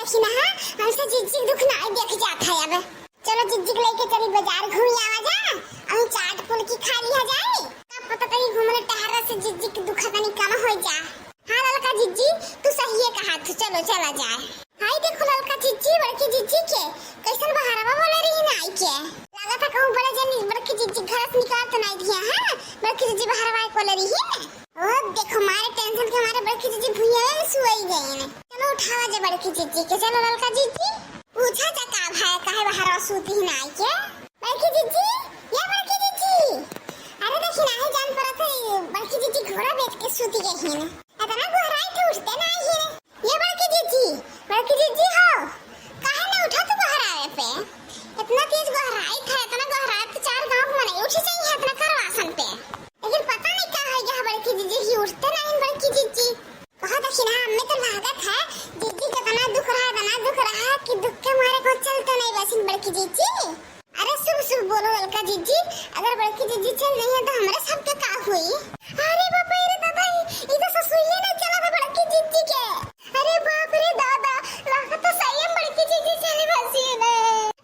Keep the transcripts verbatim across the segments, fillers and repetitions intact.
लेकिन हाँ, हमसे जिज्जी के दुख नाहीं देख जात है अब। चलो जिज्जी के लेके चली बाजार घूमी आवा जा, अउर चाट फुल्की खा लिया जाए। का पता तनी घूमले टहरला से जिज्जी के दुख तनी कम हो जा। हाँ ललका जिज्जी, तू सहिए कहा तू, चलो चला जाए। हाय देखो ललका जिज्जी, बड़की जिज्जी के कैसन बहरवा बोले रही ना आई के। लागत है कहूँ बड़े जनी बड़की जिज्जी घर से निकाल तो नाहीं दिया है, बड़की जिज्जी बहरवा बोले रही है। ओ देखो मारे टेंशन के मारे बड़की जिज्जी भुइया में सुई गई ने। चलो उठावा जा बड़की जिज्जी के, चलो ललका जिज्जी। पूछा जा का भाई, काहे बहरवा सूती ही ना आई के? बड़की जिज्जी, ये बड़की जिज्जी। अरे देखी ना, है जान पड़त है, बड़की जिज्जी घोड़ा बेच के सूती गई है ना। इतना गोहराई थे उठते ना आई है। ये बड़की जिज्जी, बड़की जिज्जी हो, काहे ना उठा तू गोहरावे पे? इतना तेज गोहराई था, इतना गोहराए तो चार गांव के मनई उठी चाहिए इतना करवासन पे। लेकिन पता नहीं का है यहाँ बड़की जिज्जी की उठते ना आई बड़की जिज्जी। कहा देखी ना, हमें तो लागत है जिज्जी कितना दुख रहा, इतना दुख रहा कि दुख के मारे को चल तो नहीं बसिन बड़की जिज्जी। अरे शुभ शुभ बोलो ललका जिज्जी, अगर बड़की जिज्जी चल गई है तो हमारे सबके का हुई? अरे बाप रे दादा, ई तो ससुइये ना चला था बड़की जिज्जी के। अरे बाप रे दादा, लागत तो सही में बड़की जिज्जी चली बसी ने।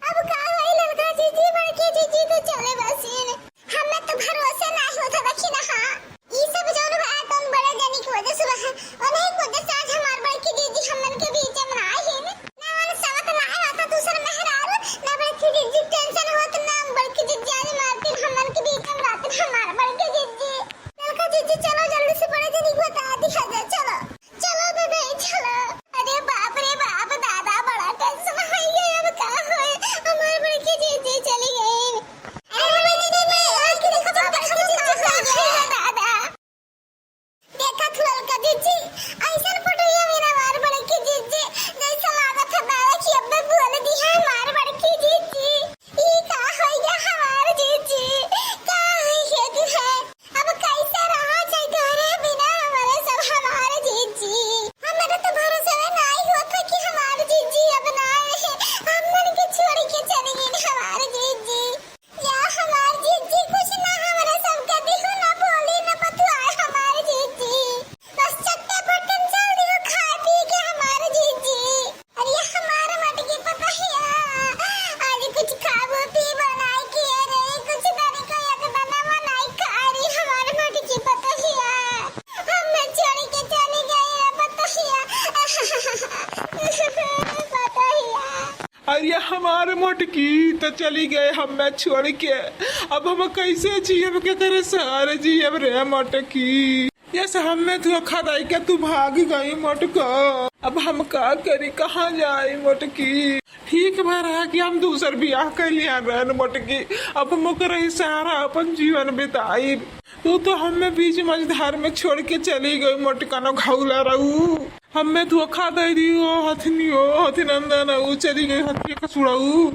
अब का हुई ललका जिज्जी, बड़की जिज्जी तो चले बसी ने। हमें तो भरोसे ना होता देखी ना, हाँ। ई सब जौन बा, तौन बड़े जनी के वजह से बा। उन्हीं के वजह से आज हमार बड़की जिज्जी हमन के बीच में ना आई है। ना वाला सवत ना आया था दूसर मेहरारू, ना बड़की जिज्जी टेंशन होत, ना बड़की जिज्जी आज मारती हमन के बीच में रहती हमार बड़की जिज्जी। ललका जिज्जी चलो जल्दी से बड़े जनी को बता दिया जाए, चलो। चलो दीदी चलो। अरे बाप रे बाप दादा बड़ा टेंशन हो गया, अब का होए, हमार बड़की जिज्जी चली गई। अरे दीदी, दीदी, देखो, देखो, देखो, देखो, दादा। देखा तू ललका जिज्जी, ऐसन पटुइया मेरा मार बड़की जिज्जी, जैसा लागत है बाबा की अब्बे बोल दी है मार बड़की जिज्जी। ई का होइगा हमार जिज्जी, का होइगा तू है? अब कैसे रहा जाए तोहरे बिना हमारे सब हमार जिज्जी? हमारे तो भरोसा नहीं होता कि हमार जिज्जी अब ना आए, हमन के छोड़ के चली गई हमार जिज्जी। या हमार जिज्जी, कुछ ना हमरा सबके दिहु, ना बोली, ना बतुआए हमार जिज्जी। बस चट्टे पट्टन चल दिहु खाए पी के हमार जिज्जी। अरे हमार मटकी पतोहिया, आज कुछ खाबो पीबो नाई किए रे, कुछ तनिको एक दाना नाई खा रे हमार मटकी पतोहिया। हमें छोड़ के चली गई रे पतोहिया। पतोहिया। अरे हमार मोटकी त चली गए हमें छोड़ के, अब हम कैसे जियब, केकरे सहारे जियब रे मोटकी? यस हमें धोखा दे के तू भाग गई मोटका, अब हम का करी, कहाँ जाई मोटकी? ठीक भा रहा कि हम दूसर बियाह कर लिया रहन मोटकी, अब हम ओकरे सहारा अपन जीवन बिताई। तू तो हमें बीच मझधार में छोड़ के चली गई मोटका न घौला रहू। हमें धोखा दे दियो हथिनियो, हथिनंदन, ऊ चली गई हथिया कसुड़ऊ।